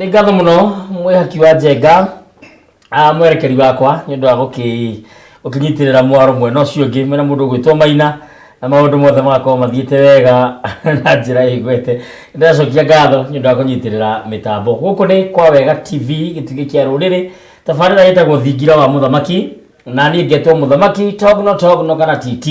Nĩ ngatho mũno mwĩhaki wa Njenga, mwerekeri wakwa, nĩ ũndũ wa gũkĩnyitĩrĩra mwaro mwena ũcio ũngĩ mwena mũndũ ũgwĩtwo Maina, na maũndũ mothe magakorwo mathiĩte wega na njĩra ĩgwete. Ndĩracokia ngatho nĩ ũndũ wa kũnyitĩrĩra mĩtambo. Gũkũ nĩ kwa Wega TV, gĩtugĩ kĩa rũrĩrĩ, tabarĩra ĩtagwo Thingira wa Mũthamaki, na niĩ ngetwo Mũthamaki Togno Togno kana TT,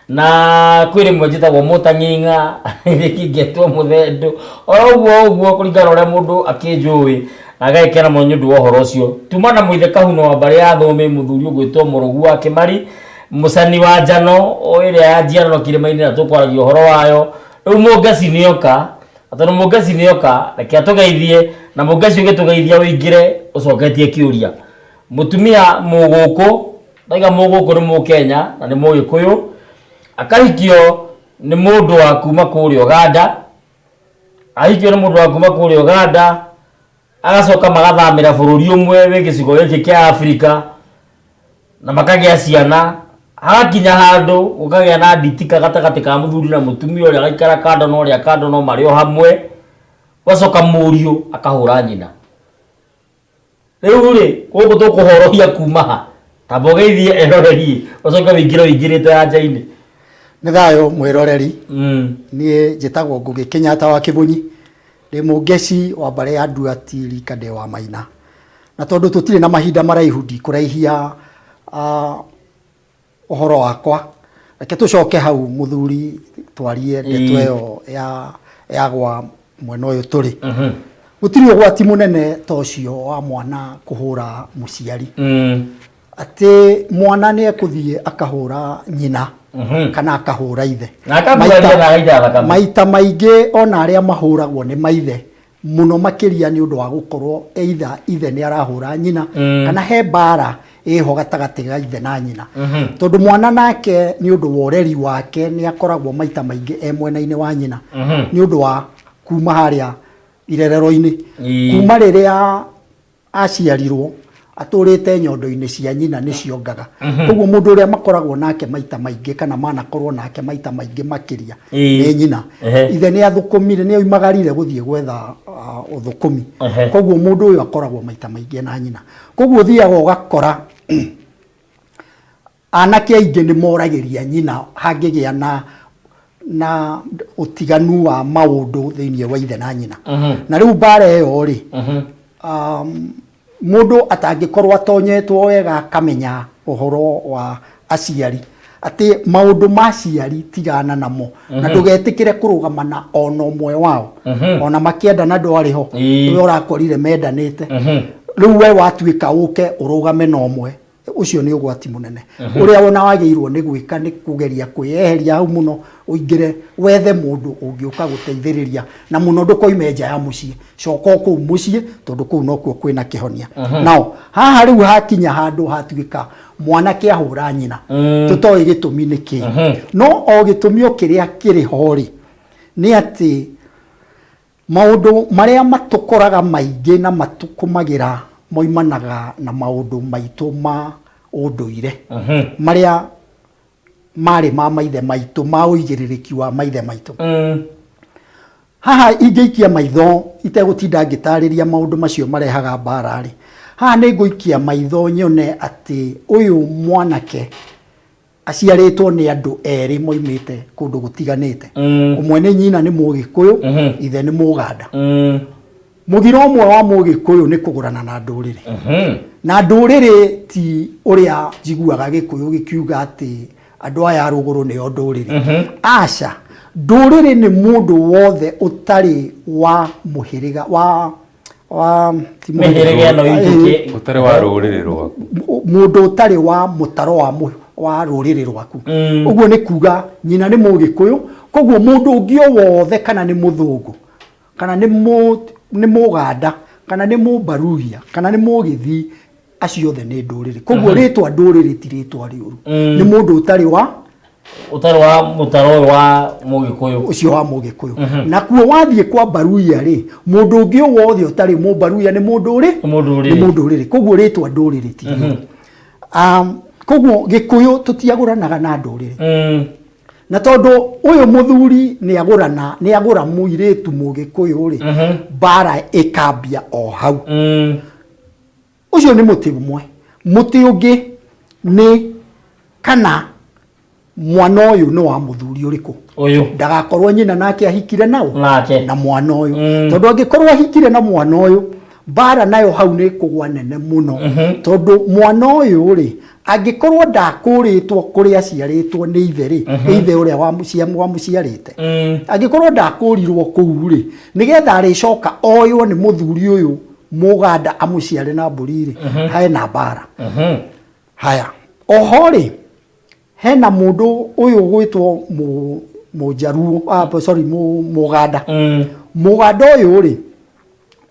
na kwĩ rĩmwe njĩtagwo Mũtang'ing'a, rĩngĩ ngetwo Mũthendũ, oro ũguo ũguo kũringana na ũrĩa mũndũ akĩnjũĩ na agagĩkena mũno nĩ ũndũ wa ũhoro ũcio. Tuma na Mũithe Kahuno wa mbarĩ ya Thũmĩ, mũthuri ũgwĩtwo Mũrũgu wa Kĩmari, mũcani wa njano ĩrĩa ya njiarano kĩrĩma-inĩ na tũkwaragia ũhoro wayo. Rĩu Mũngeci nĩoka, na tondũ Mũngeci nĩoka, reke atũgeithie, na Mũngeci ũgĩtũgeithia ũingĩre ũcoketie kĩũria. Mũtumia mũgũkũ, ndaiga mũgũkũ nĩ mũkenya na nĩ mũgĩkũyũ, akahikio nĩ mũndũ wa kuma kũrĩa Ũganda, ahikio nĩ mũndũ wa kuma kũrĩa Ũganda, agacoka magathamĩra bũrũri ũmwe wĩ gĩcigo gĩkĩ kĩa Afrika, na makagĩa ciana, hagakinya handũ gũkagĩa na nditika gatagatĩ ka mũthuri na mũtumia, ũrĩa agaikara kando na ũrĩa kando, no marĩ o hamwe, gũgacoka mũriũ akahũra nyina. Rĩu rĩ, gũkũ tũkũhorohia kuma ha? Tamba ũgeithie eroreri, ũcoke ũingĩre ũingĩrĩte ya nja-inĩ. Nĩ thayũ mwĩroreri. Niĩ njĩtagwo Ngũgĩ Kenyatta wa Kĩbũnyi. Ndĩ mũngeci wa mbarĩ ya Nduati rika ndĩ wa Maina. Na tondũ tũtirĩ na mahinda maraihu ndikũraihia ũhoro wakwa. Reke tũcoke hau mũthuri twarie ndeto ĩyo ya gwa mwena ũyũ tũrĩ. Gũtirĩ ũgwati mũnene ta ũcio wa mwana kũhũra mũciari. Atĩ mwana nĩ ekũthiĩ akahũra nyina kana akahũra ithe. Na akaguraria na agaita thakame. Maita maingĩ ona arĩa mahũragwo nĩ maithe mũno makĩria nĩ ũndũ wa gũkorwo either ithe nĩ arahũra nyina kana he mbara ĩho gatagatĩ ga ithe na nyina. Tondũ mwana nake nĩ ũndũ wa ũreri wake nĩ akoragwo maita maingĩ e mwena-inĩ wa nyina. Nĩ ũndũ wa kuma harĩa irerero-inĩ. Kuma rĩrĩa aciarirwo atũrĩte nyondo-inĩ cia nyina nĩcio ngaga. Koguo mũndũ ũrĩa makoragwo nake maita maingĩ kana manakorwo nake maita maingĩ makĩria nĩ nyina. Ithe nĩ athũkũmire, nĩ oimagarire gũthiĩ gwetha ũthũkũmi. Koguo mũndũ ũyũ akoragwo maita maingĩ na nyina. Koguo ũthiaga ũgakora anake aingĩ nĩ moragĩria nyina hangĩgĩa na ũtiganu wa maũndũ thĩinĩ wa ithe na nyina. Na rĩu mbara ĩyo rĩ, mũndũ atangĩkorwo atonyetwo wega akamenya ũhoro wa aciari, atĩ maũndũ ma aciari tigana namo, na ndũgetĩkĩre kũrũgama na ona ũmwe wao. Ona makĩendana ndwarĩ ho, we ũrakorire mendanĩte. Rĩu we watuĩka ũke ũrũgame na ũmwe, ũcio nĩ ũgwati mũnene. Ũrĩa ona wagĩrĩirwo nĩ gwĩka nĩ kũgeria kwĩyeheria hau mũno, ũingĩre wethe mũndũ ũngĩũka gũteithĩrĩria, na mũno ndũkoime nja ya mũciĩ, coka o kũu mũciĩ tondũ kũu nokuo kwĩna kĩhonia. Nao haha rĩu hakinya handũ hatuĩka mwanake ahũra nyina, tũtoĩ gĩtũmi nĩ kĩĩ. No o gĩtũmi o kĩrĩa kĩrĩ ho rĩ, nĩ atĩ maũndũ marĩa matũkoraga maingĩ na matũkũmagĩra moimanaga na maũndũ maitũ ma ũndũire, marĩa marĩ ma maithe maitũ, ma ũigĩrĩrĩki wa maithe maitũ. Haha ingĩikia maitho itegũtinda ngĩtarĩria maũndũ macio marehaga mbara rĩ, haha nĩ ngũikia maitho nyone atĩ ũyũ mwanake aciarĩtwo nĩ andũ erĩ moimĩte kũndũ gũtiganĩte. Ũmwe nĩ nyina nĩ Mũgĩkũyũ, ithe nĩ Mũganda. Mũgiro ũmwe wa Mũgĩkũyũ nĩ kũgũrana na ndũrĩrĩ. Na ndũrĩrĩ ti ũrĩa njiguaga Gĩkũyũ gĩkiuga atĩ andũ aya a rũgũrũ nĩo ndũrĩrĩ. Aca, ndũrĩrĩ nĩ mũndũ wothe ũtarĩ wa mũhĩrĩga wa wa ti Mĩhĩrĩga ĩno itũ ũtarĩ wa rũrĩrĩ rwaku. Mũndũ ũtarĩ wa mũtaro wa rũrĩrĩ rwaku. Ũguo nĩ kuga nyina nĩ Mũgĩkũyũ, koguo mũndũ ũngĩ o wothe kana nĩ mũthũngũ, kana nĩ Mũganda, kana nĩ Mũmbaruhia, kana nĩ Mũgĩthii, acio othe nĩ ndũrĩrĩ. Koguo rĩtwa ndũrĩrĩ ti rĩtwa rĩũru. Nĩ mũndũ ũtarĩ wa ũtarĩ wa mũtaro ũyũ wa Mũgĩkũyũ. Ũcio wa Mũgĩkũyũ. Nakuo wathiĩ kwa Mbaruya rĩ, mũndũ ũngĩ o wothe ũtarĩ Mũmbaruya nĩ mũndũ ũrĩ? Nĩ mũndũ ũrĩrĩ. Nĩ mũndũ ũrĩrĩ. Koguo rĩtwa ndũrĩrĩ ti rĩũru. Koguo Gĩkũyũ tũtiagũranaga na ndũrĩrĩ. Na tondũ ũyũ mũthuri nĩ agũrana, nĩ agũra mũirĩtu Mũgĩkũyũ rĩ, mbara ĩkambia o hau. Ũcio nĩ mũtĩ ũmwe. Mũtĩ ũngĩ nĩ kana mwana ũyũ nĩ wa mũthuri ũrĩkũ. Ũyũ. Ndagakorwo nyina nake ahikire nao. Nake. Na mwana ũyũ. Mm. Tondũ angĩkorwo ahikire na mwana ũyũ, mbara nayo hau nĩ ĩkũgwa nene mũno. Tondũ mwana ũyũ rĩ, angĩkorwo ndakũrĩtwo kũrĩa aciarĩtwo nĩ ithe rĩ, ithe ũrĩa wamũciarĩte. Angĩkorwo ndakũrirwo kũu rĩ, nĩgetha arĩcoka oywo nĩ mũthuri ũyũ Mũganda amũciare na mbũri rĩ, hena mbara. Haya, oho rĩ, hena mũndũ ũyũ ũgwĩtwo Mũjaruo, sorry, Mũganda. Mũganda ũyũ rĩ,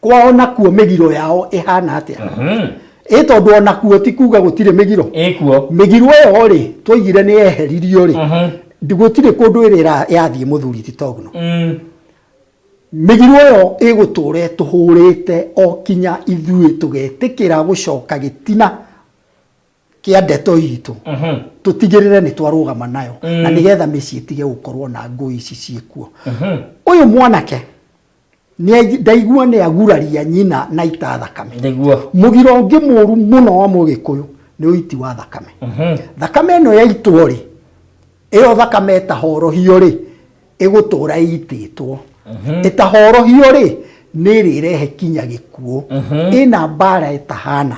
kwao nakuo mĩgiro yao ĩhana atĩa? Ĩ tondũ onakuo ti kuga gũtirĩ mĩgiro. Ĩkuo. Mĩgiro ĩyo rĩ, twaigire nĩ yeheririo rĩ, gũtirĩ kũndũ ĩrĩ yathiĩ mũthuri ti Togno. Mĩgiro ĩyo ĩgũtũra ĩtũhũrĩte o kinya ithuĩ tũgetĩkĩra gũcoka gĩtina kĩa ndeto itũ, tũtigĩrĩre nĩ twarũgama nayo, na nĩgetha mĩciĩ ĩtige gũkorwo na ngũĩ ici ciĩkuo. Ũyũ mwanake ndaigua nĩ aguraria nyina na ita thakame. Nĩguo. Mũgiro ũngĩ mũru mũno wa Mũgĩkũyũ nĩ ũiti wa thakame. Thakame ĩno yaitwo rĩ, ĩyo thakame ĩtahorohio rĩ, ĩgũtũra ĩitĩtwo. Ĩtahorohio rĩ, nĩ ĩrĩrehe kinya gĩkuũ. Ĩna mbara ĩtahana.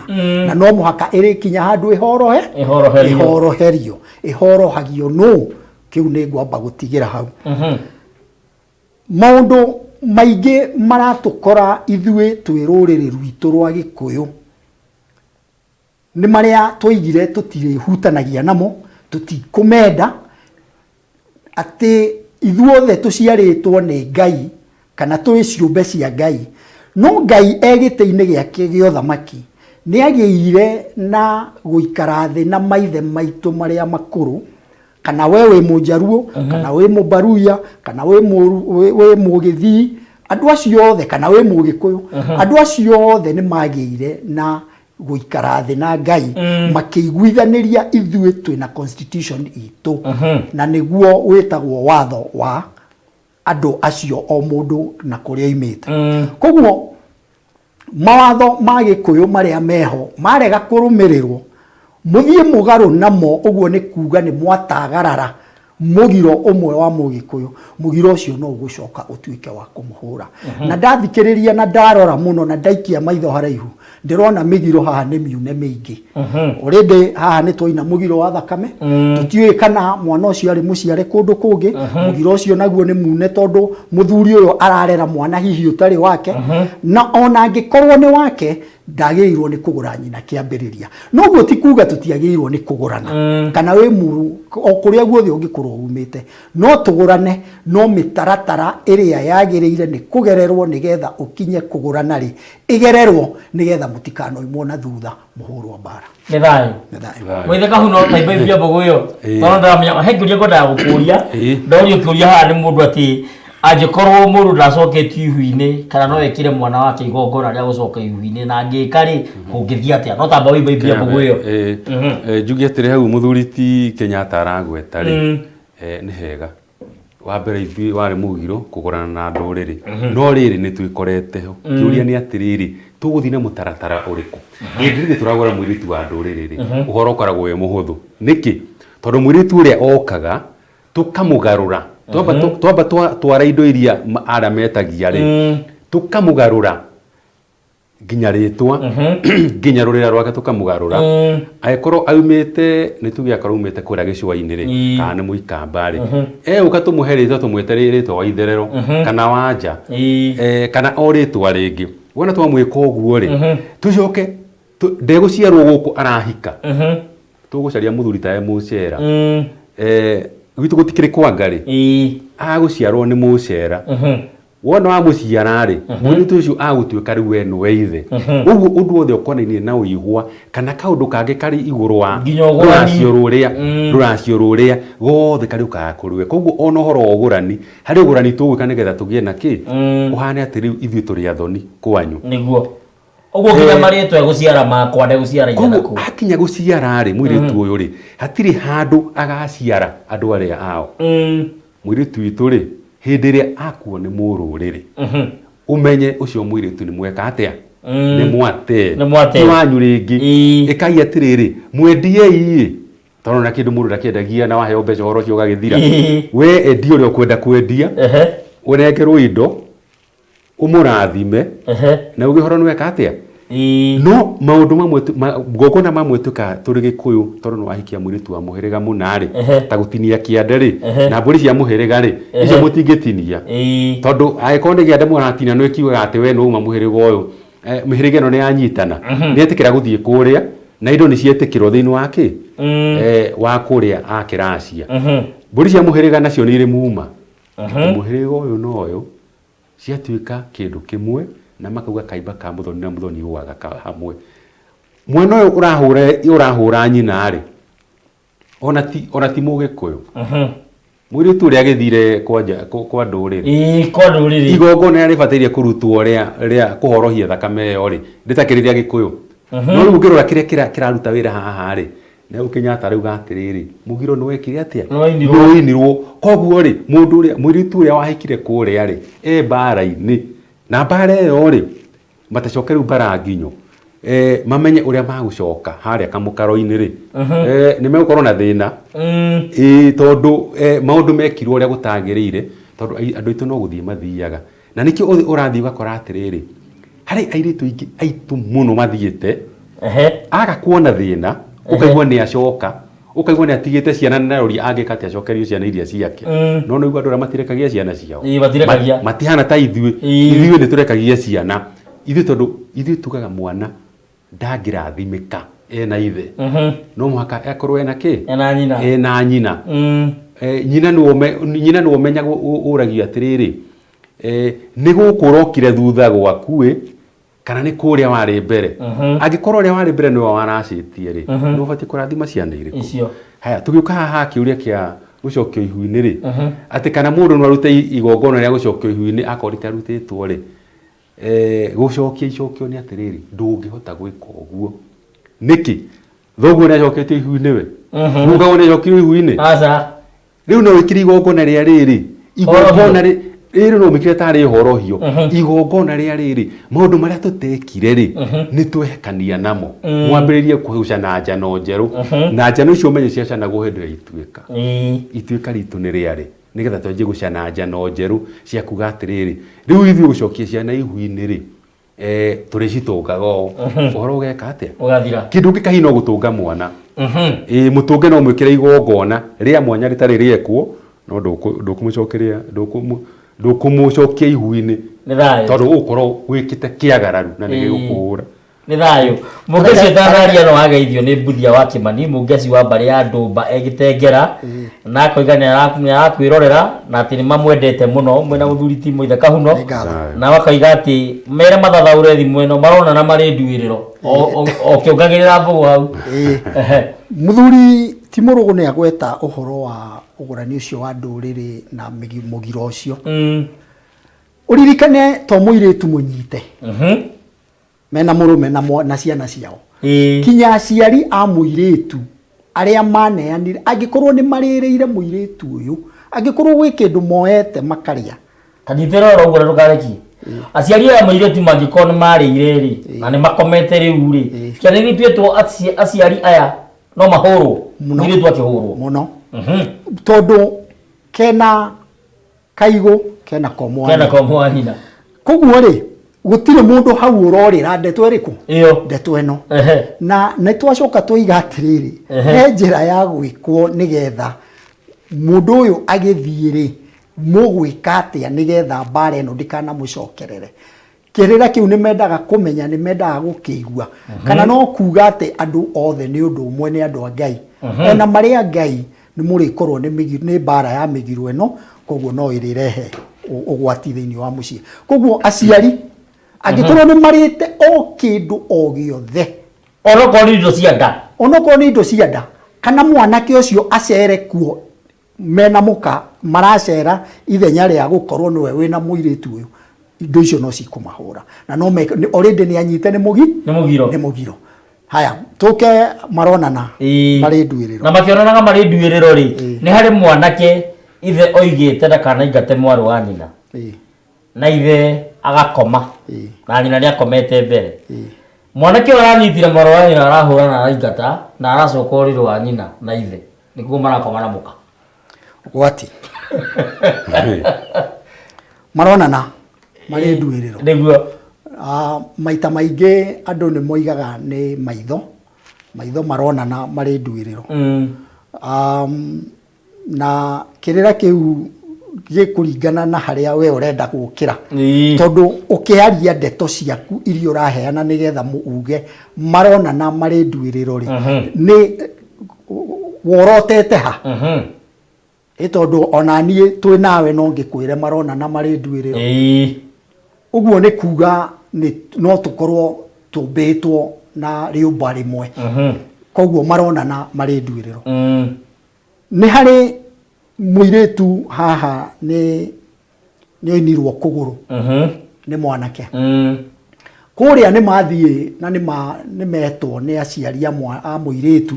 Na no mũhaka ĩrĩkinya handũ ĩhorohe? Ĩhoroherio. Ĩhoroherio. Ĩhorohagio nũ? Kĩu nĩ ngwamba gũtigĩra hau. Maũndũ maingĩ maratũkora ithuĩ twĩ rũrĩrĩ rwitũ rwa Gĩkũyũ nĩ marĩa twaigire tũtirĩhutanagia namo, tũtikũmenda, atĩ ithuothe tũciarĩtwo nĩ Ngai kana twĩ ciũmbe cia Ngai, no Ngai e gĩtĩ-inĩ gĩake gĩa ũthamaki nĩ agĩire na gũikara thĩ na maithe maitũ marĩa makũrũ, kana we wĩ Mũjaruo, kana wĩ Mũbaruya, kana wĩ Mũgĩthii, andũ acio othe, kana wĩ Mũgĩkũyũ, andũ acio othe nĩ magĩire na gũikara thĩ na Ngai, makĩiguithanĩria ithuĩ twĩna constitution itũ, na nĩguo wĩtagwo watho wa andũ acio o mũndũ na kũrĩa oimĩte. Koguo mawatho ma Gĩkũyũ marĩa meho marega kũrũmĩrĩrwo, mũthiĩ mũgarũ namo, ũguo nĩ kuga nĩ mwatagarara mũgiro ũmwe wa Mũgĩkũyũ, mũgiro ũcio no ũgũcoka ũtuĩke wa kũmũhũra. Na ndathikĩrĩria na ndarora mũno na ndaikia maitho haraihu, ndĩrona mĩgiro haha nĩ miune mĩingĩ. Already haha nĩ twaina mũgiro wa thakame, tũtiũĩ kana mwana ũcio arĩ mũciare kũndũ kũngĩ, mũgiro ũcio naguo nĩ mune tondũ mũthuri ũyũ ararera mwana hihi ũtarĩ wake, na ona angĩkorwo nĩ wake, ndagĩrĩirwo nĩ kũgũra nyina kĩambĩrĩria. Noguo ti kuga tũtiagĩrĩirwo nĩ kũgũrana, kana wĩ mũru o kũrĩa guothe ũngĩkorwo umĩte, no tũgũrane, no mĩtaratara ĩrĩa yagĩrĩire nĩ kũgererwo nĩgetha ũkinye kũgũrana rĩ, ĩgererwo nĩgetha mũtikanoimwo na thutha mũhũrwo mbara. Nĩ thayũ. Nĩ thayũ. Mũithe kahuno taimba imbia mbũgũ ĩyo. Tondũ ndaramenya he kĩũria ngwendaga gũkũria. Ndorio kĩũria haha nĩ mũndũ atĩ angĩkorwo mũndũ ndacoketio ihu-inĩ kana no ekĩre mwana wake igongona rĩa gũcoka ihu-inĩ, na angĩka rĩ kũngĩthiĩ atĩa? No tamba wĩimba imbia mbũgũ ĩyo. Njuge atĩrĩ hau mũthuri ti Kenyatta aragweta rĩ, nĩ hega. Wa mbere ithuĩ warĩ mũgiro kũgũrana na ndũrĩrĩ, no rĩrĩ nĩ twĩkorete ho. Kĩũria nĩ atĩrĩrĩ, tũgũthiĩ na mũtaratara ũrĩkũ? Hĩndĩ ĩrĩa tũragũra mũirĩtu wa ndũrĩrĩ rĩ, ũhoro ũkoragwo wĩ mũhũthũ. Nĩkĩ? Tondũ mũirĩtu ũrĩa okaga tũkamũgarũra, twamba twara indo iria arĩa metagia rĩ, tũkamũgarũra nginya rĩtwa, nginya rũrĩra rwake tũkamũgarũra. Angĩkorwo aumĩte, nĩ tuge akorwo aumĩte kũrĩa gĩcũa-inĩ rĩ, kana nĩ Mũikamba rĩ, egũka tũmũhe rĩtwa, tũmwĩte rĩtwa Waitherero kana Wanja, kana o rĩtwa rĩngĩ. Wona twamwĩka ũguo rĩ, tũcoke ndegũciarwo gũkũ arahika, tũgũcaria mũthuri tawe mũcera. Gwitũ gũtikĩrĩ kwanga rĩ, agũciarwo nĩ mũcera. Wona wamũciara rĩ, mũirĩtu ũcio agũtuĩka rĩu we nĩwe ithe. Ũguo ũndũ wothe ũkonainie na ũigua kana kaũndũ kangĩ karĩ igũrũ wa Nginya ũgũrani. rũracio rũrĩa, rũracio rũrĩa gothe karĩũkaga kũrĩ we. Koguo ona ũhoro wa ũgũrani, harĩ ũgũrani tũgwĩka nĩgetha tũgĩe na kĩ, ũhane atĩ rĩu ithuĩ tũrĩ athoni kwanyu. Nĩguo. Ũguo nginya marĩtwa egũciara makwa ndegũciara ithe Koguo nakuo. akinya gũciara rĩ, mũirĩtu ũyũ rĩ, hatirĩ handũ agaciara andũ arĩa ao. Mũirĩtu witũ rĩ, hĩndĩ ĩrĩa akuo nĩ mũrũrĩrĩ, ũmenye ũcio mũirĩtu nĩ mweka atĩa? Nĩ mwate. Nĩ mwate. Ti wanyu rĩngĩ. Ĩĩ. Ĩkai atĩrĩrĩ, mwendiei ĩ, tondũ na kĩndũ mũndũ ndakĩendagia na waheo mbeca ũhoro ũcio ũgagĩthira. Ĩĩ. We endia ũrĩa ũkwenda kwendia, ũnengerwo indo, ũmũrathime, na uge ũhoro nĩ weka atĩa? Ĩĩ. No maũndũ mamwe ngongona mamwe twĩkaga tũrĩ Gĩkũyũ tondũ nĩ wahikia mũirĩtu wa mũhĩrĩga mũna rĩ, ta gũtinia kĩande rĩ, na mbũri cia mũhĩrĩga rĩ, icio mũtingĩtinia. Ĩĩ. Tondũ angĩkorwo nĩ kĩande mũratina nĩ kiugaga atĩ we nĩ wauma mũhĩrĩga ũyũ, mĩhĩrĩga ĩno nĩ yanyitana, nĩ etĩkĩra gũthiĩ kũrĩa na indo nĩ cietĩkĩrwo thĩinĩ wa kĩ? Wa kũrĩa akĩracia. Mbũri cia mũhĩrĩga nacio nĩ irĩ muma. Mũhĩrĩga ũyũ na ũyũ ciatuĩka kĩndũ kĩmwe na makauga kaimba ka mũthoni na mũthoni ũgaga hamwe. Mwana ũyũ ũrahũra nyina rĩ, ona ti Mũgĩkũyũ. Mũirĩtu ũrĩa agĩthire kwa ndũrĩrĩ. Ĩĩ, kwa ndũrĩrĩ. Igongona rĩrĩa rĩbataire kũrutwo rĩa kũhorohia thakame ĩyo rĩ, rĩtakĩrĩ rĩa Gĩkũyũ. No rĩu ũngĩrora kĩrĩa kĩraruta wĩra haha rĩ, na rĩu Kenyatta arauga atĩrĩrĩ, mũgiro nĩ wekire atĩa? Nĩ wainirwo. Nĩ wainirwo. Koguo rĩ, mũndũ ũrĩa, mũirĩtu ũrĩa wahikire kũrĩa rĩ, e mbara-inĩ. Na mbara ĩyo rĩ, matacoke rĩu mbara nginyo. Mamenye ũrĩa magũcoka harĩa kamũkaro-inĩ rĩ, nĩ megũkorwo na thĩna. Ĩĩ, tondũ maũndũ mekirwo ũrĩa gũtagĩrĩire, tondũ andũ aitũ no gũthiĩ mathiaga. Na nĩkĩo ũrathiĩ ũgakora atĩrĩrĩ, harĩ airĩtu aingĩ aitũ mũno mathiĩte, aga kuona thĩna, ũkaigua nĩ acoka, ũkaigua nĩ atigĩte ciana na ũria angĩka atĩa acokerio ciana iria ciake. No nĩ ũigua andũ arĩa matirekagia ciana ciao. Ĩĩ, matirekagia. Matihana ta ithuĩ. Ĩĩ. Ithuĩ nĩ tũrekagia ciana. Ithuĩ tondũ ithuĩ tugaga mwana ndangĩrathimĩka ena ithe. No mũhaka akorwo ena kĩ? Ena nyina. Ena nyina. Nyina nĩwe nyina nĩwe ũmenyaga ũragio atĩrĩrĩ, nĩ gũkũ ũrokire thutha gwaku ĩ, kana nĩ kũrĩa warĩ mbere. Angĩkorwo ũrĩa warĩ mbere nĩwe waracĩtie rĩ, nĩ ũbatiĩ kũrathima ciana irĩkũ? Icio. Haya, tũgĩũka haha kĩũria kĩa gũcokio ihu-inĩ rĩ, atĩ kana mũndũ no arute igongona rĩa gũcokio ihu-inĩ akorwo rĩtarutĩtwo rĩ, gũcokia icokio nĩ atĩrĩrĩ, ndũngĩhota gwĩka ũguo. Nĩkĩ? Thoguo nĩ acoketio ihu-inĩ we? Gukaguo nĩ acokirio ihu-inĩ? Aca. Rĩu no wĩkĩre igongona rĩa rĩrĩ, igongona rĩrĩ no ũmĩkĩre tarĩ horohio. Igongona rĩa rĩrĩ, maũndũ marĩa tũtekire rĩ, nĩ twehekania namo. Mwambĩrĩrie kũgucana njano njerũ. Na njano icio ũmenye ciacanagwo hĩndĩ ya ituĩka. Ituĩka ritũ nĩ rĩarĩ, nĩgetha twanjie gũcana njano njerũ cia kuga atĩrĩrĩ, rĩu ithuĩ gũcokia ciana ihu-inĩ rĩ, tũrĩcitũngaga ũũ. Ũhoro ũgeka atĩa? Ũgathira. Kĩndũ kĩngĩ kahihi no gũtũnga mwana. Ĩĩ, mũtũnge no mwĩkĩre igongona rĩa mwanya rĩtarĩ rĩekwo, no ndũkũmũcokeria, ndũkũmũcokia ihu-inĩ. Nĩ thayũ. Tondũ ũgũkorwo wĩkĩte kĩagararu na nĩ gĩgũkũhũra. Nĩ thayũ. Mũngeci ũtanaria no ageithio nĩ Mbuthia wa Kĩmani, mũngeci wa mbarĩ ya Ndũmba e Gĩtengera, na akoiga nĩ arakwĩrorera na atĩ nĩ mamwendete mũno mwĩna mũthuri ti Mũithe Kahuno, Nĩ ngatho. na makoiga atĩ mere mathathaũre thimũ ĩno maronana marĩ nduĩrĩro o kĩongagĩrĩra mbũgũ hau. Mũthuri ti Mũrũgũ nĩ agweta ũhoro wa ũgũrani ũcio wa ndũrĩrĩ na mũgiro ũcio. Ũririkane to mũirĩtu mũnyite. Mena mũrũme na ciana ciao. Kinya aciari a mũirĩtu arĩa maneanire, angĩkorwo nĩ marĩrĩire mũirĩtu ũyũ, angĩkorwo gwĩ kĩndũ moete makarĩa. Kanyitĩra oro ũguo na ndũkarekie. Aciari aya mũirĩtu mangĩkorwo nĩ marĩire rĩ, na nĩ makomete rĩu rĩ, ciana iria ituĩtwo aciari aya no mahũrwo, Mũno. mũirĩtu akĩhũrwo. Mũno. Tondũ kena kaigũ, kena komwana. Kena komwana. Koguo rĩ, gũtirĩ mũndũ hau ũrorĩra ndeto ĩrĩkũ? Ĩyo. Ndeto ĩno. Na nĩ twacoka twoiga atĩrĩrĩ, he njĩra ya gwĩkwo nĩgetha mũndũ ũyũ agĩthiĩ rĩ, mũgwĩka atĩa nĩgetha mbara ĩno ndĩkanamũcokerere. Kĩrĩra kĩu nĩ mendaga kũmenya, nĩ mendaga gũkĩigua. Kana no kuga atĩ andũ othe nĩ ũndũ ũmwe, nĩ andũ a Ngai. Ona marĩ a Ngai, nĩ mũrĩkorwo nĩ mbara ya mĩgiro ĩno, koguo no ĩrĩrehe ũgwati thĩinĩ wa mũciĩ. Koguo aciari, angĩkorwo nĩ marĩte o kĩndũ o gĩothe, Onokorwo nĩ indo cia nda. Onokorwo nĩ indo cia nda, kana mwanake ũcio acere kuo mena mũka, maracera ithenya rĩa gũkorwo nĩwe wĩna mũirĩtu ũyũ. Indo icio no cikũmahũra na no already nĩ anyite nĩ mũgi Nĩ mũgiro. Nĩ mũgiro. Haya, tũke maronana marĩ nduĩrĩro. Na makĩonanaga marĩ nduĩrĩro rĩ, nĩ harĩ mwanake ithe oigĩte ndakanaingate mwarĩ wa nyina, na ithe agakoma, na nyina nĩ akomete mbere. Mwanake ũyũ aranyitire mwarĩ wa nyina, arahũra na araingata, na aracoka ũrĩrĩ wa nyina na ithe nĩkuo marakoma na mũka. Gwati maronana marĩ nduĩrĩro. Nĩguo. Maita maingĩ andũ nĩ moigaga nĩ maitho, maitho maronana marĩ nduĩrĩro. Na kĩrĩra kĩu gĩkũringana na harĩa we ũrenda gũkĩra, tondũ ũkĩaria ndeto ciaku iria ũraheana nĩgetha uge maronana marĩ nduĩrĩro rĩ, nĩ worotete ha? Ĩ tondũ ona niĩ twĩ nawe no ngĩkwĩre maronana marĩ nduĩrĩro. Ũguo nĩ kuga nĩ no tũkorwo tũmbĩtwo na rĩũmba rĩmwe, koguo maronana marĩ nduĩrĩro. Nĩ harĩ mũirĩtu haha nĩ oinirwo kũgũrũ nĩ mwanake. Kũrĩa nĩ mathiĩ na nĩ metwo nĩ aciari a mũirĩtu,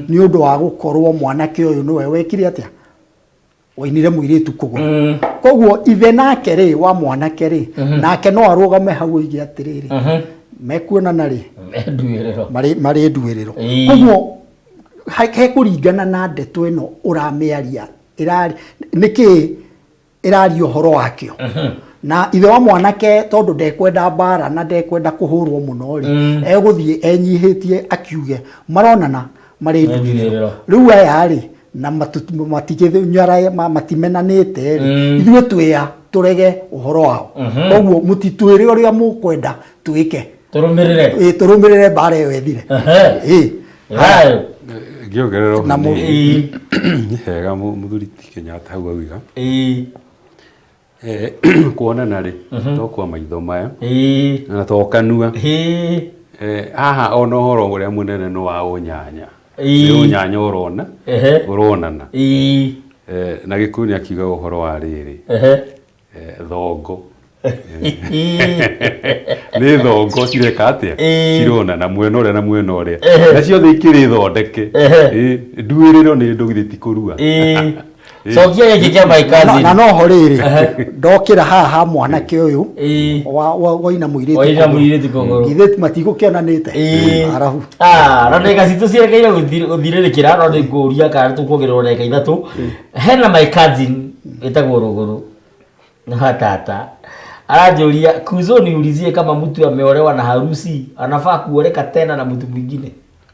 nĩ ũndũ wa gũkorwo mwanake ũyũ nĩwe wekire atĩa, wainire mũirĩtu kũgũrũ. Koguo ithe nake rĩ wa mwanake rĩ, nake no arũgame hau oige atĩrĩrĩ, mekuonana rĩ nduĩrĩro. Marĩ nduĩrĩro. Koguo hekũringana na ndeto ĩno ũramĩaria ĩrarĩ nĩkĩ, ĩraria ũhoro wakĩo. Na ithe wa mwanake, tondũ ndekwenda mbara na ndekwenda kũhũrwo mũno rĩ, egũthiĩ enyihĩtie akiuge maronana marĩ nduĩrĩro. Nduĩrĩro. Rĩu aya rĩ na matimenanĩte rĩ, ithuĩ twĩa tũrege ũhoro wao, koguo mũtitwĩre ũrĩa mũkwenda twĩke. Tũrũmĩrĩre. Ĩ, tũrũmĩrĩre mbara ĩyo ĩthire. Ĩ. Thayũ. Ngĩongerera Na ũhoro nĩ hega mũthuri ti Kenyatta hau auga kuonana rĩ to kwa maitho maya na to kanua. Haha ona ũhoro ũrĩa mũnene nĩ wa ũnyanya. Nĩ ũnyanya ũrona ũronana. Na Gĩkũyũ nĩ akiuga ũhoro wa rĩrĩ, thongo nĩ thongo cireka atĩa? Cironana mwena ũrĩa na mwena ũrĩa, na ciothe ikĩrĩ thondeke. Nduĩrĩro nĩ ndũgithĩ ti kũrua. Cokia gĩkĩ kĩa my Na cousin. noho rĩrĩ ndokĩra haha ha mwanake ũyũ waina mũirĩtu Waina kũgũrũ. Mũirĩtu kũgũrũ. Githĩ matigũkĩonanĩte arabu? Ah, na ndagĩka citũ cierekeire gũthirĩrĩkĩra, no nĩ ngũria kana tũkuongererwo ndagĩka 3. Hena my cousin wĩtagwo Rũgũrũ na tata aranjũria, "Kuzo, niulizie kama mtu ameolewa na harusi anafaa kuoleka tena na mtu mwingine?"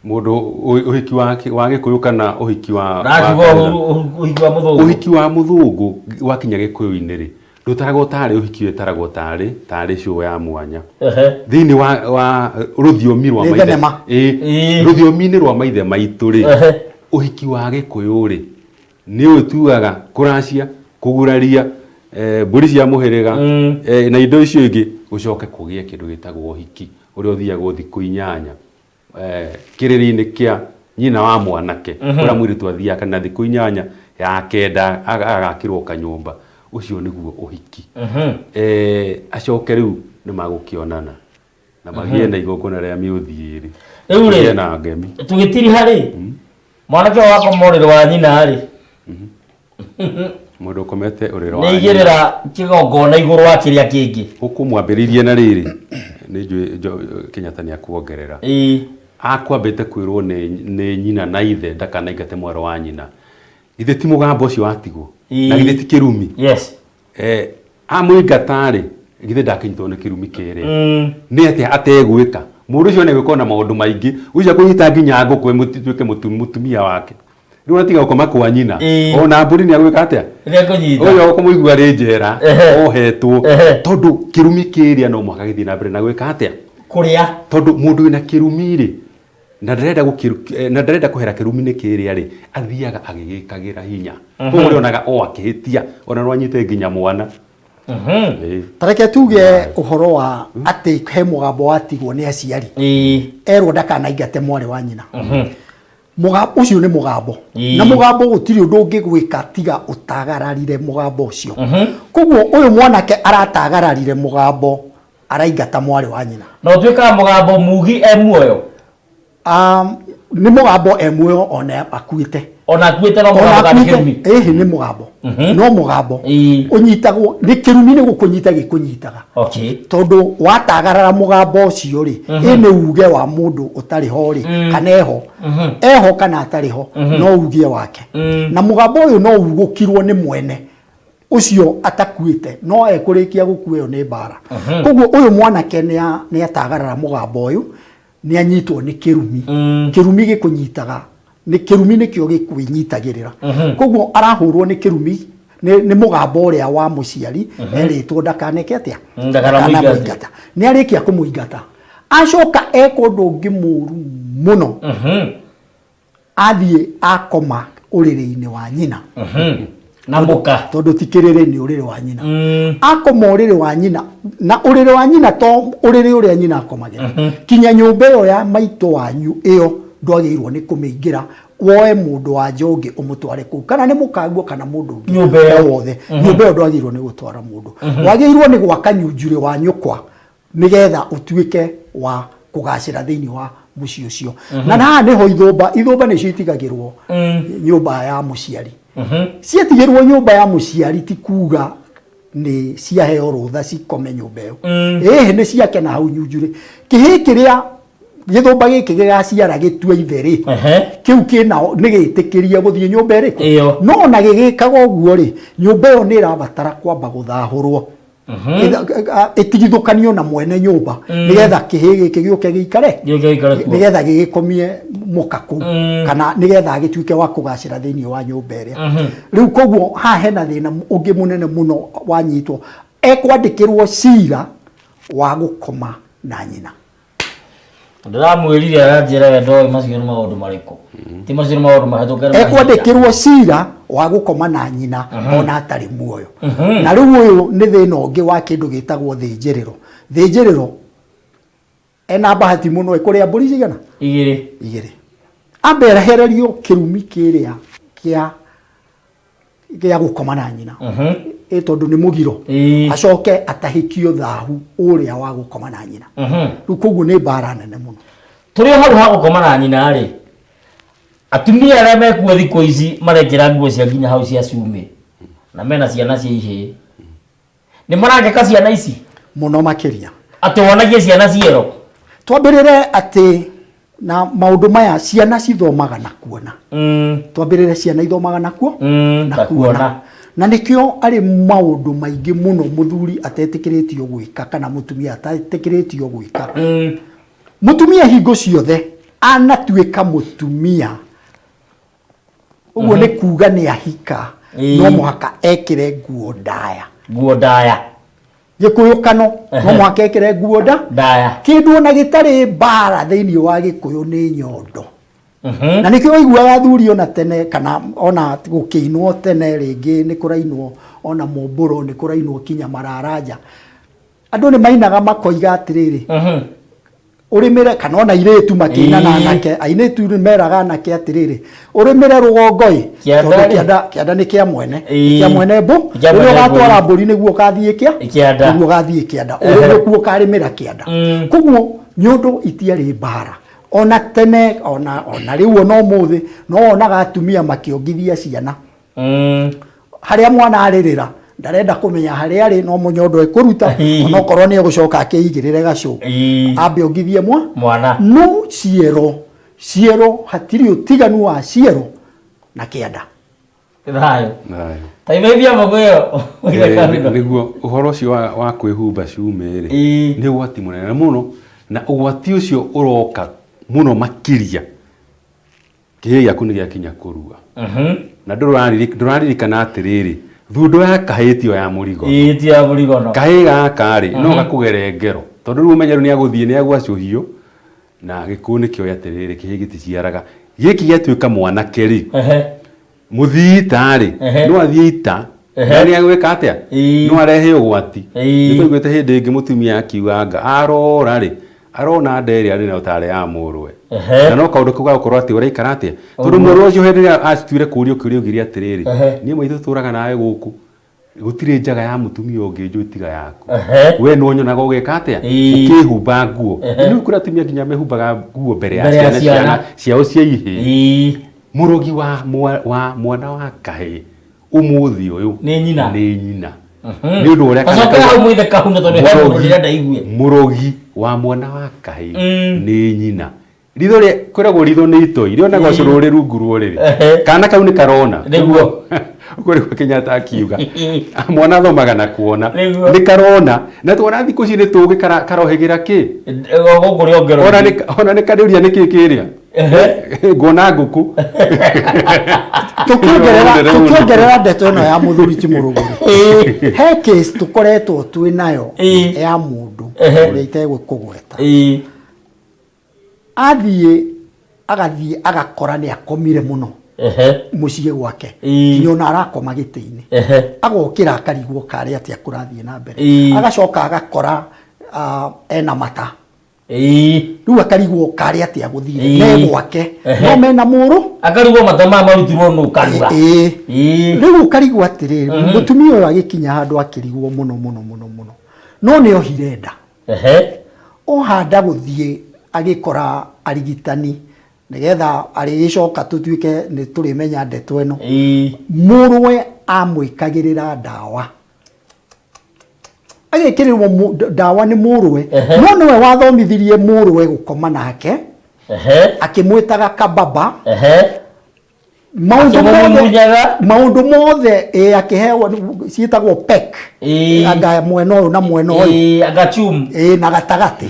Mũndũ ũhiki wa Gĩkũyũ kana ũhiki wa Rakiuga wa kanitha? Ũhiki wa mũthũngũ. Ũhiki wa mũthũngũ wakinya Gĩkũyũ-inĩ rĩ, ndũtaragwo tarĩ ũhiki, ũtaragwo tarĩ show ya mwanya thĩinĩ wa rũthiomi rwa Nĩ maithe thenema. Ĩ, rũthiomi-inĩ rwa maithe maitũ rĩ, ũhiki wa Gĩkũyũ rĩ, nĩ ũyũ tugaga kũracia, kũguraria, mbũri cia mũhĩrĩga, na indo icio ingĩ, gũcoke kũgĩe kĩndũ gĩtagwo ũhiki ũrĩa ũthiagwo thikũ 8 kĩrĩrĩ-inĩ kĩa nyina wa mwanake, ũrĩa mũirĩtu athiaga kana thikũ 8 ya kenda agakĩrwo kanyũmba. Ũcio nĩguo ũhiki. Acoke rĩu nĩ magũkĩonana na magĩe na igongona rĩa mĩũthi 2. Rĩu rĩ, Kũgĩe na ngemi. Tũgĩtiriha rĩ, mwanake ũyũ wakoma ũrĩrĩ wa nyina rĩ, Mũndũ ũkomete ũrĩrĩ wa nĩ nyina. Igĩrĩra kĩgongona igũrũ wa kĩrĩa kĩngĩ. Ũkũmwambĩrĩirie na rĩrĩ nĩ njũĩ Kenyatta nĩ akuongerera. Akwambĩte kwĩrwo nĩ nyina na ithe ndakanaingate mwarĩ wa nyina. Githĩ ti mũgambo ũcio watigwo? Na githĩ ti kĩrumi? Yes. Amũingata rĩ, githĩ ndakĩnyitwo nĩ kĩrumi kĩrĩa? Nĩ atĩa ategwĩka? Mũndũ ũcio nĩegwĩka ona maũndũ maingĩ. Ũcio akũnyita nginya ngũkũ ĩtuĩke mũtumia wake. Rĩu ona tiga gũkoma kwa nyina. Ona mbũri nĩagwĩka atĩa? Nĩekũnyita. Ũyũ ũkũmũigua arĩ njera, ohetwo. Tondũ kĩrumi kĩrĩa no mũhaka gĩthiĩ na mbere na gwĩka atĩa? Kũrĩa. Tondũ mũndũ wĩna kĩrumi rĩ, na ndarenda kũhera kĩrumi-inĩ kĩrĩa rĩ, athiaga agĩgĩkagĩra hinya. Koguo ũrĩonaga o akĩhĩtia, ona no anyite nginya mwana. Tareke tuge ũhoro wa atĩ he mũgambo watigwo nĩ aciari, erwo ndakanaingate mwarĩ wa nyina. Ũcio nĩ mũgambo. Na mũgambo gũtirĩ ũndũ ũngĩgwĩka tiga ũtagararire mũgambo ũcio. Koguo ũyũ mwanake aratagararire mũgambo, araingata mwarĩ wa nyina. Na ũtuĩkaga mũgambo mugi e muoyo? Nĩ mũgambo e muoyo ona akuĩte. Ona akuĩte no mũgambo kana kĩrumi? Ĩhĩ, nĩ mũgambo. No mũgambo ũnyitagwo nĩ kĩrumi, nĩ gũkũnyita gĩkũnyitaga. Tondũ watagarara mũgambo ũcio rĩ, ĩ nĩ uge wa mũndũ ũtarĩ ho rĩ, kana eho. Eho kana atarĩ ho, no uge wake. Na mũgambo ũyũ no ugũkirwo nĩ mwene ũcio atakuĩte, no ekũrĩkia gũkua ĩyo nĩ mbara. Koguo ũyũ mwanake nĩ atagarara mũgambo ũyũ, nĩ anyitwo nĩ kĩrumi. Kĩrumi gĩkũnyitaga, nĩ kĩrumi nĩkĩo gĩkwĩnyitagĩrĩra. Koguo arahũrwo nĩ kĩrumi nĩ mũgambo ũrĩa wa mũciari erĩtwo ndakaneke atĩa? Ndakanamũingate. Nĩ arĩkia kũmũingata, acoka eka ũndũ ũngĩ mũru mũno. Athiĩ akoma ũrĩrĩ-inĩ wa nyina. Na mũka. Tondũ ti kĩrĩrĩ, nĩ ũrĩrĩ wa nyina. Akoma ũrĩrĩ wa nyina, na ũrĩrĩ wa nyina to ũrĩrĩ ũrĩa nyina akomagĩra, kinya nyũmba ĩyo ya maitũ wanyu ĩyo ndwagĩrĩirwo nĩ kũmĩingĩra, woe mũndũ wa nja ũngĩ ũmũtware kũu, kana nĩ mũkaguo kana mũndũ ũngĩ Nyũmba ĩyo. o wothe. Nyũmba ĩyo ndwagĩrĩirwo nĩ gũtwara mũndũ. Wagĩrĩirwo nĩ gwaka nyunjurĩ wa nyũkwa nĩgetha ũtuĩke wa kũgacĩra thĩinĩ wa mũciĩ ũcio. Na haha nĩho ithũmba, ithũmba nĩcio itigagĩrwo nyũmba ya mũciari. Ciatigĩrwo nyũmba ya mũciari ti kuga nĩ ciaheo rũtha cikome nyũmba ĩyo. Ĩhĩ, nĩ ciake na hau nyunjurĩ. Kĩhĩ kĩrĩa gĩthũmba gĩkĩ gĩgaciara gĩtue ithe rĩ, kĩu kĩna nĩ gĩtĩkĩrie gũthiĩ nyũmba ĩrĩkũ? Ĩyo. No ona gĩgĩkaga ũguo rĩ, nyũmba ĩyo nĩ ĩrabatara kwamba gũthahũrwo, ĩtigithũkanio na mwene nyũmba, nĩgetha kĩhĩ gĩkĩ gĩũke gĩikare, Gĩũke gĩikare kuo. Nĩgetha gĩgĩkomie mũka kũu, kana nĩgetha agĩtuĩke wa kũgacĩra thĩinĩ wa nyũmba ĩrĩa. Rĩu koguo haha hena thĩna ũngĩ mũnene mũno. Wanyitwo ekwandĩkĩrwo cira wa gũkoma na nyina. Ndĩramwĩrire, aranjĩra we ndoĩ macio nĩ maũndũ marĩkũ. Ti macio nĩ maũndũ mahĩtũke nĩ mahinda. Ekwandĩkĩrwo cira wa gũkoma na nyina ona atarĩ muoyo. Na rĩu ũyũ nĩ thĩna ũngĩ wa kĩndũ gĩtagwo thĩnjĩrĩro. Thĩnjĩrĩro ena bahati mũno, ĩkũrĩa mbũri cigana? Igĩrĩ. Igĩrĩ. Ambe ehererio kĩrumi kĩrĩa kĩa gũkoma na nyina, ĩ tondũ nĩ mũgiro, acoke atahĩkio thahu ũrĩa wa gũkoma na nyina. Rĩu koguo nĩ mbara nene mũno. Tũrĩ o hau ha gũkoma na nyina rĩ, atumia arĩa mekuo thikũ ici marekĩra nguo cia nginya hau cia cumbĩ na mena ciana cia ihĩĩ, nĩ marangeka ciana ici? Mũno makĩria. Atĩ wonagie ciana ciero? Twambĩrĩre atĩ na maũndũ maya ciana cithomaga na kuona. Twambĩrĩre ciana ithomaga na kuo na na kuona. Na nĩkĩo arĩ maũndũ maingĩ mũno mũthuri atetĩkĩrĩtio gwĩka kana mũtumia atetĩkĩrĩtio gwĩka. Mũtumia hingo ciothe anatuĩka mũtumia, ũguo nĩ kuga nĩ ahika, no mũhaka ekĩre nguo ndaya. Nguo ndaya. Gĩkũyũ kano no mũhaka ekĩre nguo nda ndaya. Kĩndũ ona gĩtarĩ mbara thĩinĩ wa Gĩkũyũ nĩ nyondo. Na nĩkĩo waiguaga athuri ona tene kana ona gũkĩinwo tene, rĩngĩ nĩ kũrainwo ona mũmbũro, nĩ kũrainwo kinya mararanja, andũ nĩ mainaga makoiga atĩrĩrĩ, ũrĩmĩre, kana ona airĩtu makĩina na anake, airĩtu nĩ meraga anake atĩrĩrĩ, ũrĩmĩre rũgongo ĩ, Kĩanda tondũ rĩ. kĩanda nĩ kĩa mwene, nĩ kĩa mwene mbũ Kĩa rĩrĩa mwene ũgatwara mbũri nĩguo ũgathiĩ kĩa Kĩanda. Nĩguo ũgathiĩ kĩanda, ũrĩ nĩkuo ũkarĩmĩra kĩanda. Koguo nyondo itiarĩ mbara ona tene, ona rĩu, ona ũmũthĩ no wonaga atumia makĩongithia ciana. Harĩa mwana arĩrĩra, ndarenda kũmenya harĩa arĩ, no mũnyondo ĩkũruta, onokorwo nĩ egũcoka akĩigĩrĩre gacũ, ambe ongithie mwa mwana. No ciero, ciero hatirĩ ũtiganu wa ciero na kĩanda. Thayũ. Thayũ. Taimethia moko ĩyo. Nĩguo ũhoro ũcio wa kwĩhumba cume rĩ, nĩ ũgwati mũnene mũno, na ũgwati ũcio ũroka mũno makĩria kĩhĩ gĩaku nĩ gĩakinya kũrua na ndũraririkana atĩrĩrĩ, thundo ya kahĩĩ tiyo ya mũrigo. Ĩĩ, ti ya mũrigono. Kahĩĩ gaka rĩ, no gakũgere ngero, tondũ rĩu ũmenye rĩu nĩ agũthiĩ nĩ agwacũhio, na Gĩkũyũ nĩkĩoĩ atĩrĩrĩ, kĩhĩĩ gĩticiaraga. Gĩkĩ gĩatuĩka mwanake rĩ, mũthii ita rĩ, no athiĩ ita na nĩ agwĩka atĩa? No arehe ũgwati. Nĩ twaiguĩte hĩndĩ ĩngĩ mũtumia akiuga anga arora rĩ, Arona nda ĩrĩa arĩ nayo tarĩ ya mũrũwe. Na no kaũndũ kau gagũkorwo atĩ ũraikara atĩa, tondũ mũrũ ũcio hĩndĩ ĩrĩa atuire kũũrio kĩũria augire atĩrĩrĩ, niĩ maitũ tũraga nawe gũkũ, gũtirĩ njaga ya mũtumia ũngĩ njũĩ tiga yaku. We no nyonaga ũgĩka atĩa, ũkĩhumba nguo. Rĩu kũrĩ atumia nginya mehumbaga nguo mbere ya Mbere ya ciana ciana. ciana ciao cia ihĩĩ. Mũrogi wa mwana wa kahĩĩ ũmũthĩ ũyũ Nĩ nyina. Nĩ nyina. Nĩ ũndũ ũrĩa kana Acokera kau- hau mwithe kahuna tondũ he mũndũ ndĩrenda igue. Mũrogi wa mwana wa kahĩĩ nĩ nyina. Ritho rĩa kwĩragwo ritho nĩ itoi rĩonaga ũcũrũ ũrĩ rungu rwa ũrĩrĩ. Kana kau nĩ karona. Nĩguo. Ũguo nĩguo Kenyatta akiuga. Mwana athomaga na kuona. Nĩguo. Nĩ karona. Na tuona thikũ ici nĩ tũgĩ karohĩgĩra kĩ? Gũkũ rĩongero. Ona nĩ karĩũria nĩ kĩ kĩrĩa? Nguona ngũkũ. Tukiongerera ndeto ĩno ya mũthuri ti mũrũgũri, he case tũkoretwo twĩ nayo ya mũndũ ũrĩa itegũkũgweta. Athiĩ agathiĩ agakora nĩ akomire mũno mũciĩ gwake, nginya ona arakoma gĩtĩ-inĩ. Agokĩra akarigwo karĩ atĩa kũrathiĩ na mbere. Agacoka agakora ena mata. Rĩu akarigwo karĩ atĩa gũthire me gwake no mena mũrũ. Akarigwo mata maya marutirwo nũ kanua. Rĩu ũkarigwo atĩrĩrĩ, mũtumia ũyũ agĩkinya handũ akĩrigwo mũno mũno mũno mũno, no nĩ ohire nda. Oha nda gũthiĩ agĩkora arigitani nĩgetha arĩgĩcoka tũtuĩke nĩ tũrĩmenya ndeto ĩno. Mũrũwe amwĩkagĩrĩra ndawa, agĩkĩrĩrwo ndawa nĩ mũrũwe, no nĩwe wathomithirie mũrũwe gũkoma nake, akĩmwĩtaga kababa. Maũndũ mothe Akĩmũmumunyaga. Maũndũ mothe ĩ akĩheagwo ciĩtagwo pek. Anga mwena ũyũ na mwena ũyũ. Agachum. Ĩ na gatagatĩ.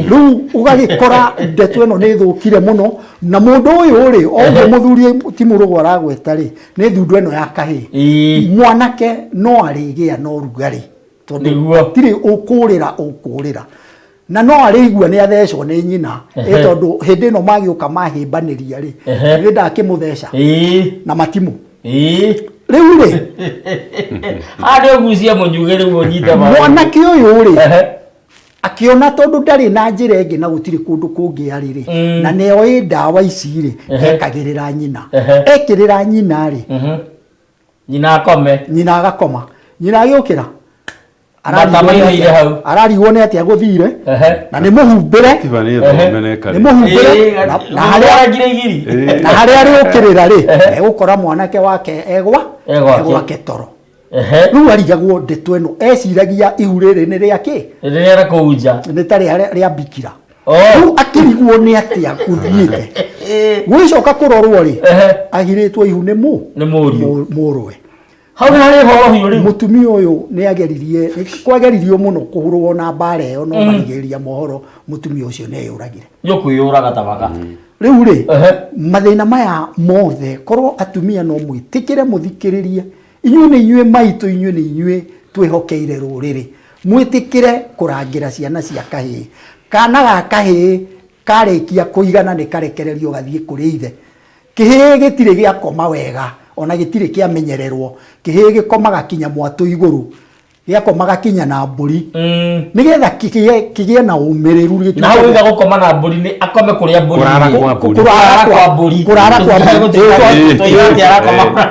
Rĩu ũgagĩkora ndeto ĩno nĩ ĩthũkire mũno, na mũndũ ũyũ rĩ, o ũguo mũthuri ti mũrũgũ aragweta rĩ, nĩ thundu ĩno ya kahĩĩ. Mwanake no arĩgĩa na ũrugarĩ tondũ tirĩ ũkũrĩra ũkũrĩra, na no arĩigua nĩ athecwo nĩ nyina, ĩ tondũ hĩndĩ ĩno magĩũka mahĩmbanĩria rĩ, nĩ ndakĩmũtheca na matimũ. Rĩu rĩ, Haha nĩ ũgucia mũnyugĩ rĩu ũnyite maũndũ. Mwanake ũyũ rĩ, akĩona tondũ ndarĩ na njĩra ĩngĩ na gũtirĩ kũndũ kũngĩ arĩ rĩ, na nĩ oĩ ndawa ici rĩ, ekagĩrĩra nyina. Ekĩrĩra nyina rĩ, Nyina akome. Nyina agakoma. Nyina agĩũkĩra Mata maihũire hau. ararigwo nĩ atĩa gũthire, na nĩ mũhumbĩre. Tiba nĩ thome na ĩkarĩ. Nĩ mũhumbĩre. Na harĩa Arangire igiri. Na harĩa arĩũkĩrĩra rĩ, egũkora mwanake wake egwa Egwake. Egwake toro. Rĩu arigagwo ndeto ĩno, eciragia ihu rĩrĩ nĩ rĩa kĩ? Rĩrĩa rĩa kũu nja. Nĩ ta rĩa rĩa bikira. Rĩu akĩrigwo nĩ atĩa gũthiĩte, gwĩcoka kũrorwo rĩ, ahirĩtwo ihu nĩ mũ Nĩ mũriũ. Mũrũwe. Hau nĩ harĩ horohio rĩu. Mũtumia ũyũ nĩ ageririe, kwageririo mũno kũhũrwo na mbara ĩyo, no marigĩrĩria mohoro mũtumia ũcio nĩ eyũragire. Nĩ ũkwĩyũraga tabaga. Rĩu rĩ, mathĩna maya mothe, korwo atumia no mwĩtĩkĩre mũthikĩrĩrie, inyuĩ nĩ inyuĩ maitũ, inyuĩ nĩ inyuĩ twĩhokeire rũrĩrĩ, mwĩtĩkĩre kũrangĩra ciana cia kahĩĩ. Kana ga kahĩĩ karĩkia kũigana nĩ karekererio gathiĩ kũrĩ ithe. Kĩhĩĩ gĩtirĩ gĩakoma wega, ona gĩtirĩ kĩamenyererwo. Kĩhĩĩ gĩkomaga kinya mwatũ igũrũ, gĩakomaga kinya na mbũri, nĩgetha kĩgĩe na ũmĩrĩru gĩtuĩke Na hau uga gũkoma na mbũri nĩ akome kũrĩa mbũri. Kũrara kwa mbũri. Kũrara kwa mbũri. Kũrara kwa mbũri. Tũiga atĩ arakoma.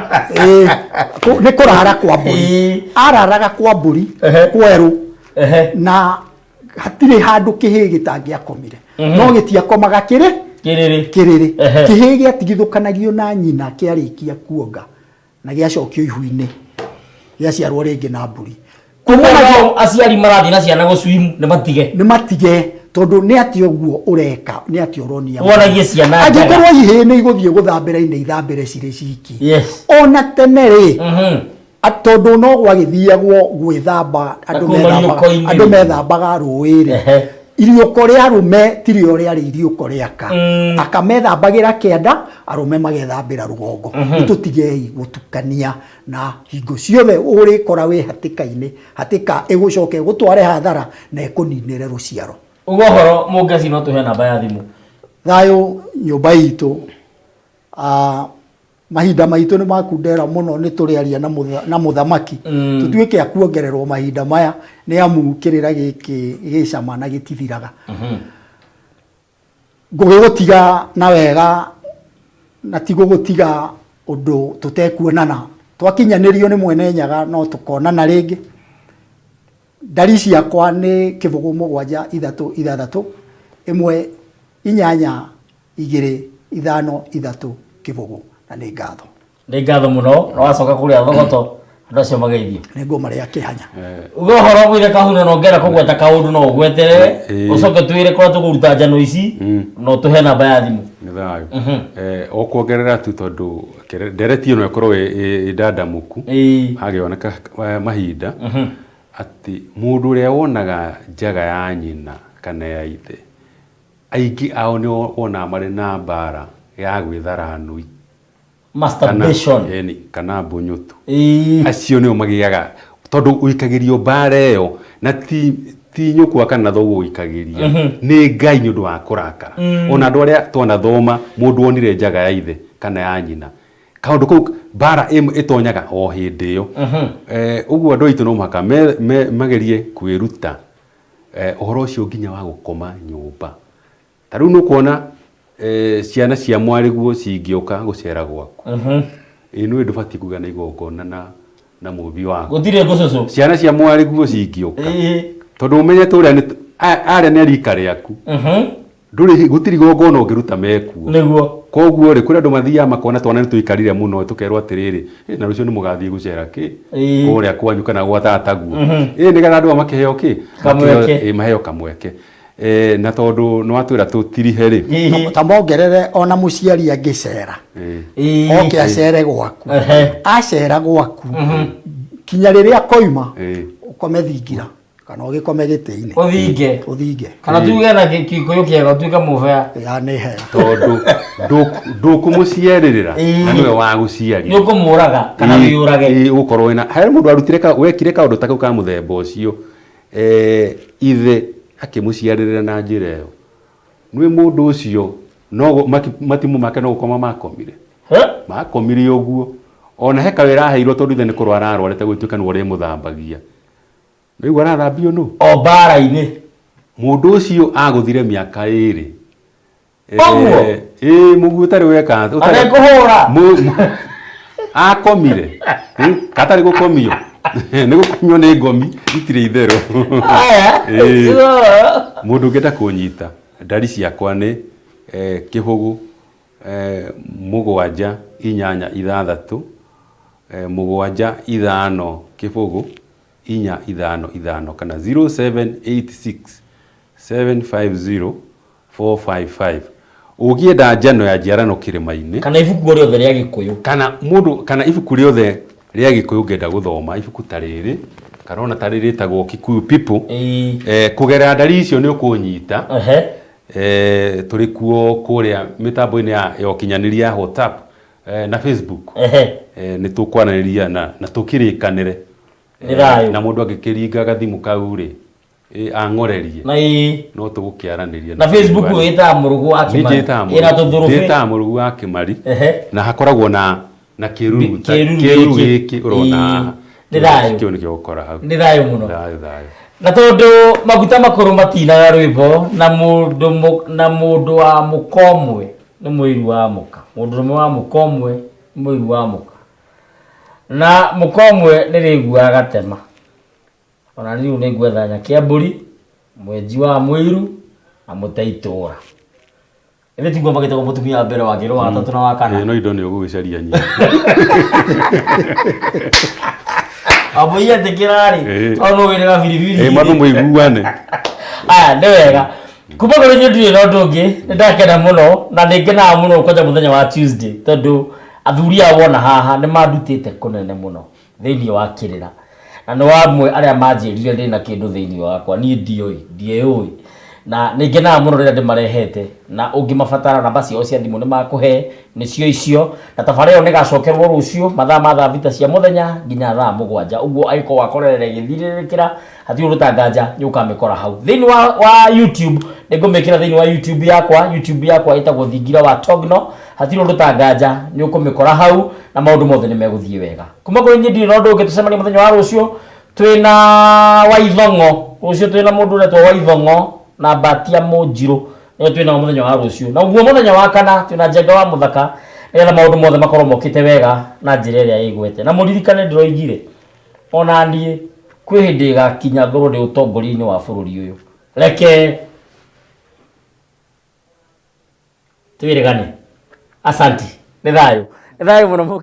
Nĩ kũrara kwa mbũri. Araraga kwa mbũri kwerũ, na hatirĩ handũ kĩhĩĩ gĩtangĩakomire, no gĩtiakomaga kĩrĩ Kĩrĩrĩ. Kĩrĩrĩ. Kĩhĩĩ gĩatigithũkanagio na nyina kĩarĩkia kuonga na gĩacokio ihu-inĩ, gĩaciarwo rĩngĩ na mbũri. Kumanagia aciari marathiĩ na ciana gũcwim nĩ matige. Nĩ matige, tondũ nĩ atĩa ũguo ũreka, nĩ atĩa ũronia? Wonagie ciana njaga. Angĩkorwo ihĩĩ nĩ igũthiĩ gũthambĩra inĩ, ithambĩre cirĩ ciki. Ona tene rĩ, tondũ no gwagĩthiagwo gwĩthamba, andũ Kuma riũko-inĩ. Andũ methambaga rũĩ rĩ, iriũko rĩa arũme tirĩo rĩarĩ iriũko rĩa aka. Aka methambagĩra kĩanda, arũme magethambĩra rũgongo. Nĩ tũtigei gũtukania, na hingo ciothe ũrĩkora wĩ hatĩka-inĩ, hatĩka ĩgũcoka ĩgũtware hathara na ĩkũninĩre rũciaro. Uga ũhoro mũngeci, no tũhe namba ya thimũ. Thayũ nyũmba itũ. Mahinda maitũ nĩ makundera mũno, nĩ tũrĩaria na mũthamaki, tũtuĩke a kuongererwo mahinda maya, nĩ amu kĩrĩra gĩkĩ gĩcama na gĩtithiraga. Ngũgĩgũtiga na wega na ti gũgũtiga ũndũ tũtekuonana. Twakinyanĩrio nĩ Mwene Nyaga no tũkonana rĩngĩ. Ndari ciakwa nĩ kĩbũgũ mũgwanja ithatũ ithathatũ ĩmwe inyanya igĩrĩ ithano ithatũ kĩbũgũ na nĩ ngatho. Nĩ ngatho mũno na wacoka kũrĩa Thogoto andũ acio mageithio. Nĩ ngũmarĩa kĩhanya. Uga ũhoro ũgwire kahuna na ũngĩenda kũgweta kaũndũ no ũgweterere ũcoke twĩre kũrĩa tũkũruta njano ici na ũtũhe namba ya thimũ. Nĩ thayũ. O kuongerera tu tondũ ndereti ĩno ĩkorwo ĩ ndandamũku hagĩoneka mahinda atĩ mũndũ ũrĩa wonaga njaga ya nyina kana ya ithe aingĩ ao nĩ wonaga marĩ na mbara ya gwĩthara nui. Masturbation. Kana, kana mbũnyũtu. Acio nĩo magĩaga tondũ ũikagĩrio mbara ĩyo na ti nyũkwa kana thoguo ũikagĩria nĩ Ngai nĩ ũndũ wa kũrakara. Ona andũ arĩa twanathoma mũndũ wonire njaga ya ithe kana ya nyina kaũndũ kau mbara ĩtonyaga o hĩndĩ ĩyo. Ũguo andũ aitũ no mũhaka magerie kwĩruta ũhoro ũcio nginya wa gũkoma nyũmba. Ta rĩu nĩũkuona ciana cia mwarĩguo cingĩũka gũcera gwaku. Ĩĩ nĩũĩ ndũbatiĩ kũgĩa na igongona na mũmbi waku. Gũtirĩ ngũcũcũ. Ciana cia mwarĩguo cingĩũka. Tondũ ũmenyete ũrĩa nĩ arĩa nĩ a rika rĩaku. Ndũrĩ gũtirĩ igongona ũngĩruta mekuo. Nĩguo. Koguo rĩ, kũrĩ andũ mathiaga makona twana nĩ tũikarire mũno tũkerwo atĩrĩrĩ, na rũciũ nĩ mũgathiĩ gũcera kĩ? Kũrĩa kwanyu kana gwa tataguo. Ĩ nĩgetha andũ aya makĩheo kĩ? Kamweke. Ĩ maheo kamweke. Na tondũ nĩ watwĩra tũtirihe rĩ. Ta mongerere ona mũciari angĩcera. Oke acere gwaku. Acera gwaku. Kinya rĩrĩa akoima, ũkome thingira. Kana ũgĩkome gĩtĩ-inĩ. Ũthinge. Ũthinge. Kana tuge na Gĩkũyũ kĩega ũtuĩke mũbea. Ya nĩ hega. Tondũ ndũkũmũciarĩrĩra na nĩwe wagũciarire. Nĩ ũkũmũraga kana wĩyũrage. Ĩĩ ũgũkorwo wĩna harĩ mũndũ warutire wekire kaũndũ ta kau ka mũthemba ũcio. Ithe akĩmũciarĩrĩra na njĩra ĩyo. Nĩ mũndũ ũcio no matimũ make no gũkoma makomire. Makomire ũguo. Ona he kawĩra aheirwo tondũ ithe nĩ kũrwara arwarĩte gũgĩtuĩka nĩwe ũrĩmũthambagia. Rĩu arathambio nũ? O mbara-inĩ. Mũndũ ũcio agũthire mĩaka ĩrĩ. Ũguo? Ĩĩ mũguo ũtarĩ weka. Atekũhũra. Akomire. Katarĩ gũkomio. Nĩ gũkomio nĩ ngomi itirĩ itherũ. Mũndũ ũngĩenda kũnyita ndari ciakwa nĩ kĩbũgũ mũgwanja inyanya ithathatũ mũgwanja ithano kĩbũgũ inya ithano ithano kana 0786 750 455. Ũngĩenda njano ya njiarano kĩrĩma-inĩ kana ibuku o rĩothe rĩa Gĩkũyũ kana mũndũ kana ibuku rĩothe rĩa Gĩkũyũ ũngĩenda gũthoma ibuku ta rĩrĩ kana ona ta rĩrĩ rĩtagwo Kikuyu People kũgerera ndari icio nĩ ũkũnyita. Tũrĩ kuo kũrĩa mĩtambo-inĩ ya ũkinyanĩria ya WhatsApp na Facebook. Nĩ tũkwaranĩria na tũkĩrĩkanĩre. Nĩ thayũ. Na mũndũ angĩkĩringa gathimũ kau rĩ, ang'orerie. Na ĩĩ. No tũgũkĩaranĩria. Na Facebook wĩtaga Mũrũgũ wa Niĩ Kĩmari. njĩtaga Ĩna Mũrũgũ. tũthũrũbĩ. Njĩtaga Mũrũgũ wa Kĩmari. Na hakoragwo na kĩruru ta Kĩruru kĩruru gĩkĩ. gĩkĩ ũrona haha. Nĩ thayũ. Kĩu nĩkĩo ũgũkora hau. Nĩ thayũ mũno. Thayũ, thayũ. Na tondũ maguta makũrũ matinaga rwĩmbo na mũndũ na mũndũ wa mũka ũmwe nĩ mũiru wa mũka. Mũndũrũme wa mũka ũmwe nĩ mũiru wa mũka. Na mũka ũmwe nĩ rĩguaga gatema. Ona rĩu nĩ ngwetha nyakĩambũri, mwenji wa mũiru na mũte itũra. Ĩndĩ tiguo magĩtagwo mũtumia wa mbere wa kerĩ wa gatatũ na wa kana. Ĩĩ no indo nĩ ũgũgĩcaria nyingĩ. Wambũi etĩkĩra rĩ, tondũ no wĩre gabiribiri. Ĩĩ mandũ mũiguane. Aya nĩ wega. Kuma kũrĩ inyuĩ ndirĩ na ũndũ ũngĩ, nĩ ndakena mũno na nĩ ngenaga mũno kwanja mũthenya wa Tuesday tondũ athuri aya wona haha nĩ mandutĩte kũnene mũno thĩinĩ wa kĩrĩra. Na nĩ wa amwe arĩa manjĩrire ndĩna kĩndũ thĩinĩ wakwa, niĩ ndiũĩ, ndiĩũĩ. Na nĩ ngenaga mũno rĩrĩa ndĩmarehete, na ũngĩmabatara namba ciao cia thimũ nĩ makũhe, nĩcio icio. Na tabarĩra ĩyo nĩ ĩgacokerwo rũciũ mathaa ma thaa thita cia mũthenya nginya thaa mũgwanja. Ũguo angĩkorwo wakorerera ĩgĩthirĩrĩkĩra, hatirĩ ũndũ ta nganja nĩ ũkamĩkora hau. Thĩinĩ wa YouTube, nĩ ngũmĩkĩra thĩinĩ wa YouTube yakwa, YouTube yakwa ĩtagwo Thingira wa Togno, hatirĩ ũndũ ta nganja nĩ ũkũmĩkora hau na maũndũ mothe nĩ megũthiĩ wega. Kuma kũrĩ niĩ ndirĩ na ũndũ ũngĩ, tũcemanie mũthenya wa rũciũ twĩna Waithong'o. Rũciũ twĩna mũndũ ũretwo Waithong'o na Mbatia Mũnjirũ. Nĩo twĩ nao mũthenya wa rũciũ. Na ũguo mũthenya wa kana twĩna Njenga wa Mũthaka nĩgetha maũndũ mothe makorwo mokĩte wega na njĩra ĩrĩa ĩgwete. Na mũririkane ndĩroigire ona niĩ kwĩ hĩndĩ ĩgakinya ngorwo ndĩ ũtongoria-inĩ wa bũrũri ũyũ. Reke twĩrĩgane. Asanti. Nĩ thayũ. Nĩ thayũ mũno.